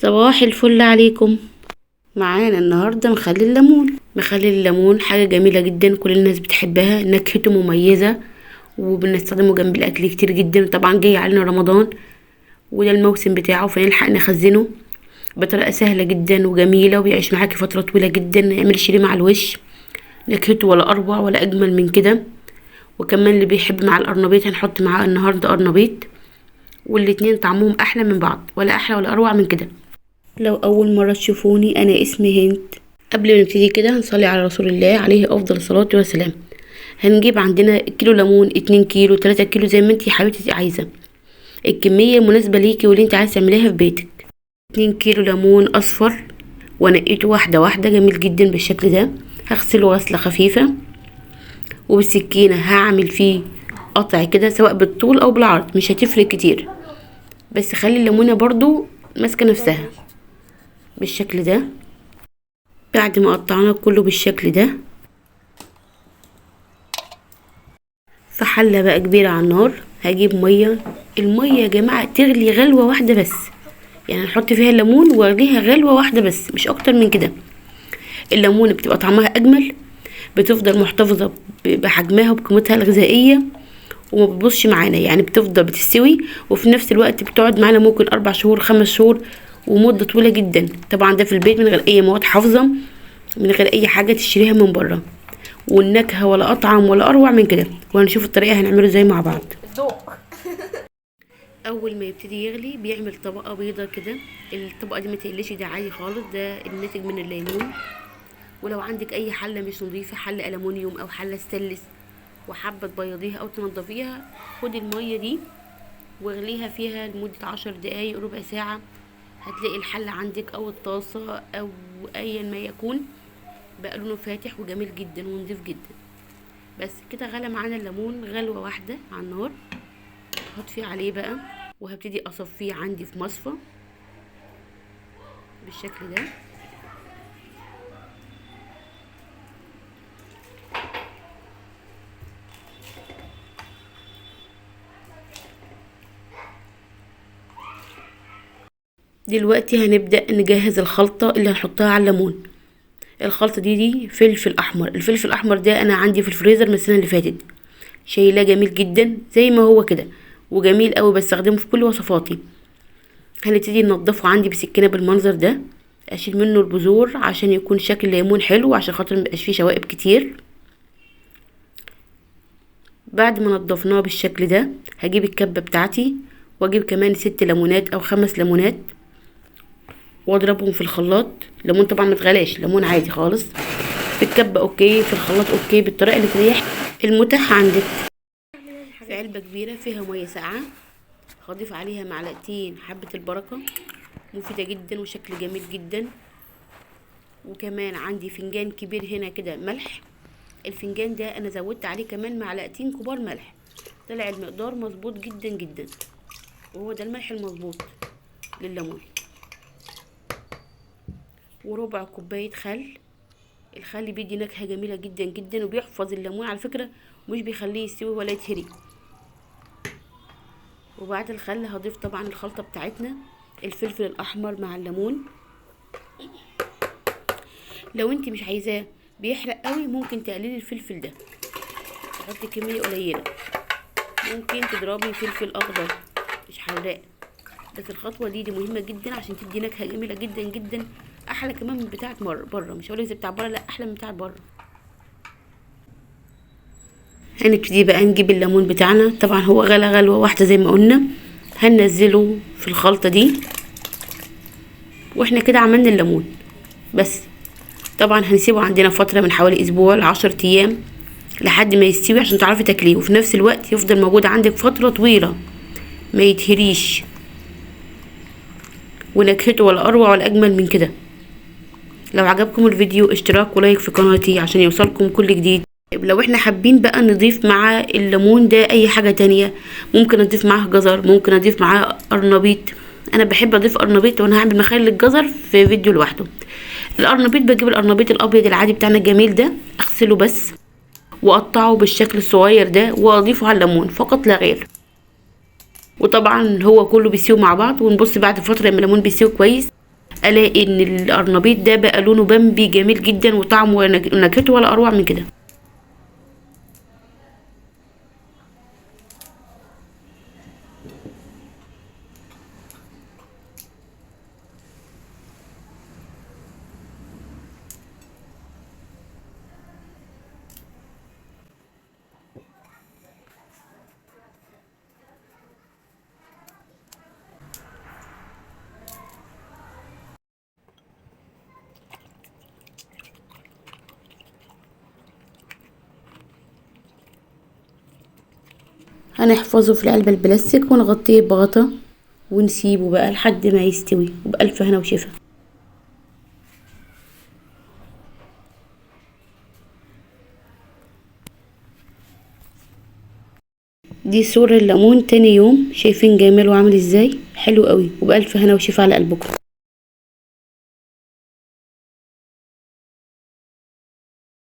صباح الفل عليكم. معانا النهارده مخلل الليمون. مخلل الليمون حاجة جميلة جدا، كل الناس بتحبها، نكهته مميزة وبنستخدمه جنب الاكل كتير جدا. طبعا جاي علينا رمضان وده الموسم بتاعه، فنلحق نخزنه بطريقة سهلة جدا وجميلة، وبيعيش معاكي فترة طويلة جدا، ما يعملش ريم على الوش، نكهته ولا اروع ولا اجمل من كده. وكمان اللي بيحب مع القرنبيط هنحط معاه النهارده قرنبيط، والاتنين طعمهم احلى من بعض، ولا احلى ولا اروع من كده. لو اول مرة تشوفوني، انا اسمي هند. قبل ما نبتدي كده هنصلي على رسول الله عليه افضل الصلاة والسلام. هنجيب عندنا كيلو ليمون، 2 كيلو، 3 كيلو، زي ما انتي حبيبتي عايزه، الكمية المناسبة ليكي واللي انت عايزه تعمليها في بيتك. 2 كيلو ليمون اصفر ونقيته واحدة واحدة، جميل جدا بالشكل ده. هغسله غسله خفيفة، وبالسكينه هعمل فيه قطع كده، سواء بالطول او بالعرض مش هتفرق كتير، بس خلي الليمونه برضو ماسكه نفسها بالشكل ده. بعد ما قطعناه كله بالشكل ده، في حله بقى كبيرة على النار هجيب مية. المية يا جماعة تغلي غلوه واحدة بس، يعني هنحط فيها الليمون واغليها غلوه واحدة بس، مش اكتر من كده. الليمونه بتبقى طعمها اجمل، بتفضل محتفظة بحجمها وبقيمتها الغذائية وما بتبوظش معانا، يعني بتفضل بتستوي وفي نفس الوقت بتقعد معانا ممكن 4 شهور 5 شهور ومده طويلة جدا. طبعا ده في البيت من غير اي مواد حافظه، من غير اي حاجة تشتريها من بره، والنكهه ولا اطعم ولا اروع من كده. وهنشوف الطريقة هنعمله ازاي مع بعض. اول ما يبتدي يغلي بيعمل طبقه بيضة كده، الطبقة دي ما تقلش، ده عادي خالص، ده الناتج من الليمون. ولو عندك اي حله مش نظيفة، حله الومنيوم او حله ستانلس، وحابة تبيضيها او تنضفيها، خدي المية دي واغليها فيها لمدة 10 دقايق ربع ساعة، هتلاقي الحلة عندك او الطاسه او ايا ما يكون بقى لونه فاتح وجميل جدا ونضيف جدا. بس كده غلى معانا الليمون غلوه واحدة على النار. هطفي عليه بقى وهبتدي اصفيه عندي في مصفى بالشكل ده. دلوقتي هنبدأ نجهز الخلطة اللي هنحطها على الليمون. الخلطة دي فلفل أحمر. الفلفل الأحمر ده أنا عندي في الفريزر من السنة اللي فاتت، شايلاه جميل جدا زي ما هو كده، وجميل قوي، بستخدمه في كل وصفاتي. هنبتدي ننضفه عندي بسكينة بالمنظر ده، أشيل منه البذور عشان يكون شكل الليمون حلو، عشان خاطر ميبقاش فيه شوائب كتير. بعد ما نضفناه بالشكل ده هجيب الكبة بتاعتي واجيب كمان 6 ليمونات أو 5 ليمونات واضربهم في الخلاط. ليمون طبعا ما تغلاش، ليمون عادي خالص، في الكبه okay، في الخلاط okay، بالطريقة اللي تريح المتاح عندك. في علبة كبيرة فيها مية ساقعه هضيف عليها معلقتين حبه البركة، مفيدة جدا وشكل جميل جدا. وكمان عندي فنجان كبير هنا كده ملح، الفنجان ده انا زودت عليه كمان معلقتين كبار ملح، طلع المقدار مظبوط جدا جدا، وهو ده الملح المظبوط لليمون. وربع كوباية خل. الخل بيدي نكهة جميلة جدا جدا، وبيحفظ الليمون على فكرة، ومش بيخليه يستوي ولا يتهري. وبعد الخل هضيف طبعا الخلطة بتاعتنا، الفلفل الأحمر مع الليمون. لو انت مش عايزاه بيحرق قوي ممكن تقللي الفلفل ده، تحطي كمية قليلة، ممكن تضربي فلفل أخضر مش حراق، بس الخطوة دي مهمة جدا عشان تدي نكهة جميلة جدا جدا، احلى كمان من بتاعه بره. مش هقولك زي بتاع بره، لا احلى من بتاعه بره. هنبتدي بقى نجيب الليمون بتاعنا، طبعا هو غلى غلوه واحدة زي ما قلنا، هننزله في الخلطة دي، واحنا كده عملنا الليمون. بس طبعا هنسيبه عندنا فترة من حوالي اسبوع ل10 ايام لحد ما يستوي عشان تعرفي تاكليه، وفي نفس الوقت يفضل موجود عندك فترة طويلة ما يتهريش، ونكهته ولا اروع ولا اجمل من كده. لو عجبكم الفيديو اشتراك ولايك في قناتي عشان يوصلكم كل جديد. لو احنا حابين بقى نضيف مع الليمون ده اي حاجة تانية، ممكن اضيف معاه جزر، ممكن اضيف معاه قرنبيط. انا بحب اضيف قرنبيط، وانا هعمل مخلل الجزر في فيديو لوحده. القرنبيط بجيب القرنبيط الابيض العادي بتاعنا الجميل ده، اغسله بس واقطعه بالشكل الصغير ده واضيفه على الليمون فقط لا غير. وطبعا هو كله بيسيو مع بعض، ونبص بعد فترة لما الليمون بيسيو كويس. الاقي ان القرنبيط ده بقى لونه بامبي جميل جدا، وطعمه ونكهته ولا اروع من كده. هنحفظه في العلبة البلاستيك ونغطيه بغطا ونسيبه بقى لحد ما يستوي، وبألف هنا وشفا. دي صورة الليمون تاني يوم، شايفين جماله عامل ازاي؟ حلو قوي، وبألف هنا وشفا على قلبكم.